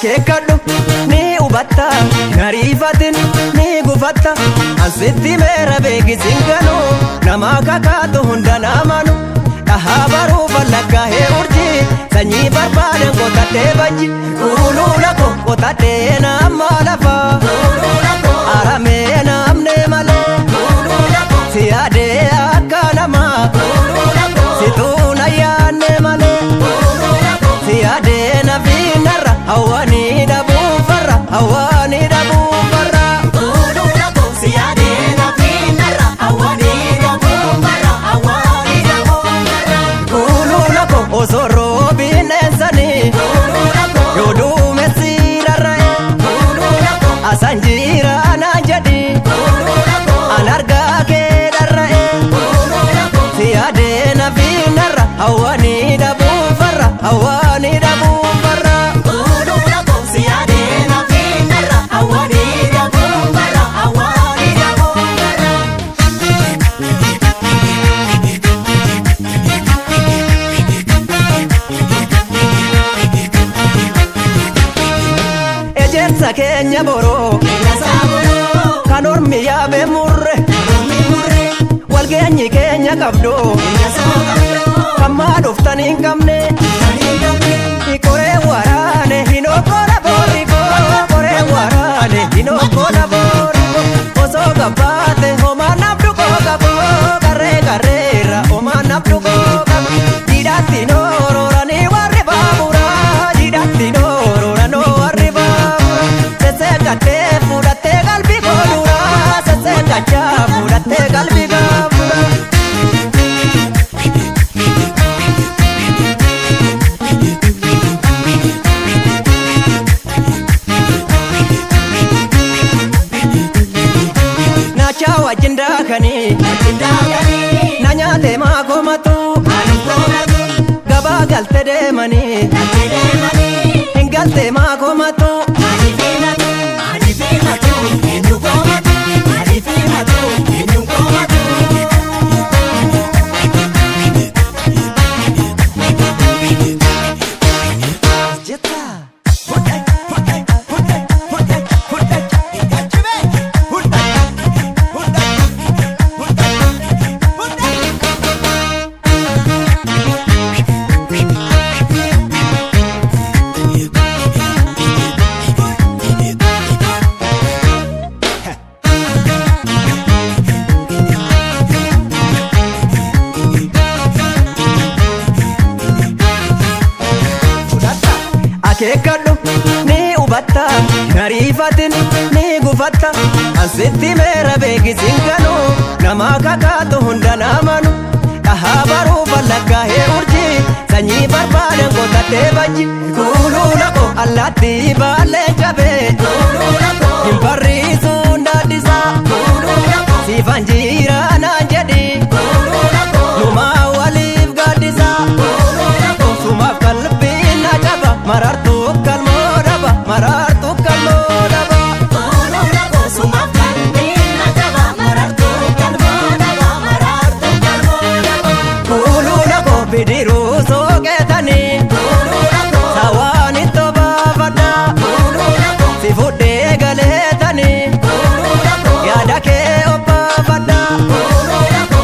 Akeekkadhu ni hubatta, nariifatin ni gufatta. Ansitti meera beekisiin ganu, nama kakaatu hunda namanu. Dhahaa baruu fallakkaa'ee urjii, sanyii barbaadan qotadhee bajji. Kuuluula ko qotadhee nama lafa, aramee namne malee. Si yaadee akka namaa, situun ayyaanne malee. Si yaadee nafiinarra, hawwaanii dhabuu farra, hawwaanii dhabuu farra. Kuuluula ko osoo roobiin eessanii, yoo duumessi rarra'e. Asan jira naan jedhi, an argaa kee dharra'e. Si yaadee nafiinarra, hawwaanii dhabuu farra, hawwaanii dhabuu farra. Ejersa keenya boroo kan ormi yaabee murre, walgeenyi keenya qabdu kan maa dhuftan hin qabne. Qoree waraane hin okkola boorikoo, qoree waraane hin okkola boorikoo. Osoo gabbaate homaa nabdu koo qarree qarreerra homaa nabdu koo qabo. Jidhaatti noororanii warri baaburaa, jidhaatti noororanoo warri baaburaa. Sesseeqattee fudhattee qalbii koo duraa, sesseeqachaa fudhattee qalbii gaafura. Naachaa wajjin daakanii na nyaate maa komatu, gabaa galte deemanii hin galte maa komatu. Akeekkadhu ni hubatta, nariifatin ni gufatta. Ansitti meera beekisiin ganu, nama kakaatu hunda namanu. Dhahaa baruu fallakkaa'ee urjii, sanyii barbaadan qotadhee bajji. Kuuluula ko allaattii baallee cabee, hin barriisuun daaddisaa. Siifan jira naan jedhi, numaa waliif gaaddisaa. Sumaaf qalbiin na caba, marartuu kalmoo dhaba, marartuu kalmoo dhaba. Kuuluula ko bidiruu sooqetanii, sawaan itti baafadha. Si fudhee galeetanii, yaada kee obbaafadha.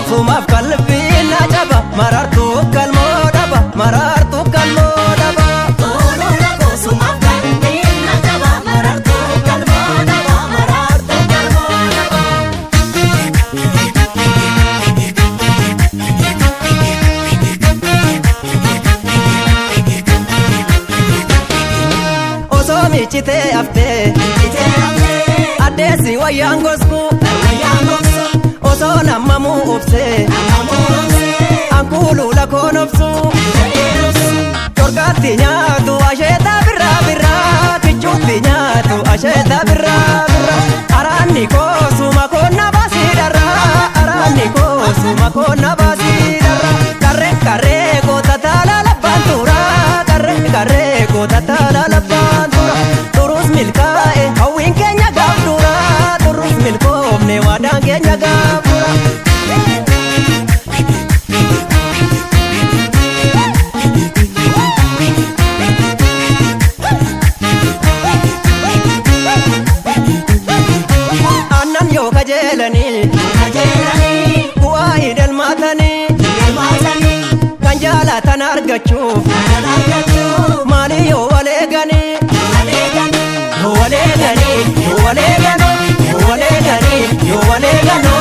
Sumaaf qalbiin na caba, marartuu kalmoo dhaba, marartuu kalmoo dhaba. Osoo miiccitee haftee, addeessi wayyaan gosku. Osoo nammamuu obsee, ankuuluu lakoon obsu. Corqaatti nyaatu asheeta birraa birraa, kichuutti nyaatu asheeta birraa birraa. Araanni koosuma koonna baasii dharraa, araanni koosuma koonna baasii dharraa. Qarree qarree koota taala labbaan tura, qarree qarree koota taala labbaan tura. Turus milkaa'e hawwiin keenya gaaf dura, turus milkoo. qajeelanii bu'aa hidhalmaatanii kan jaalatan argachuuf maalii yoo waleeganii yoo waleeganii yoo waleeganii yoo waleeganii yoo waleeganoo.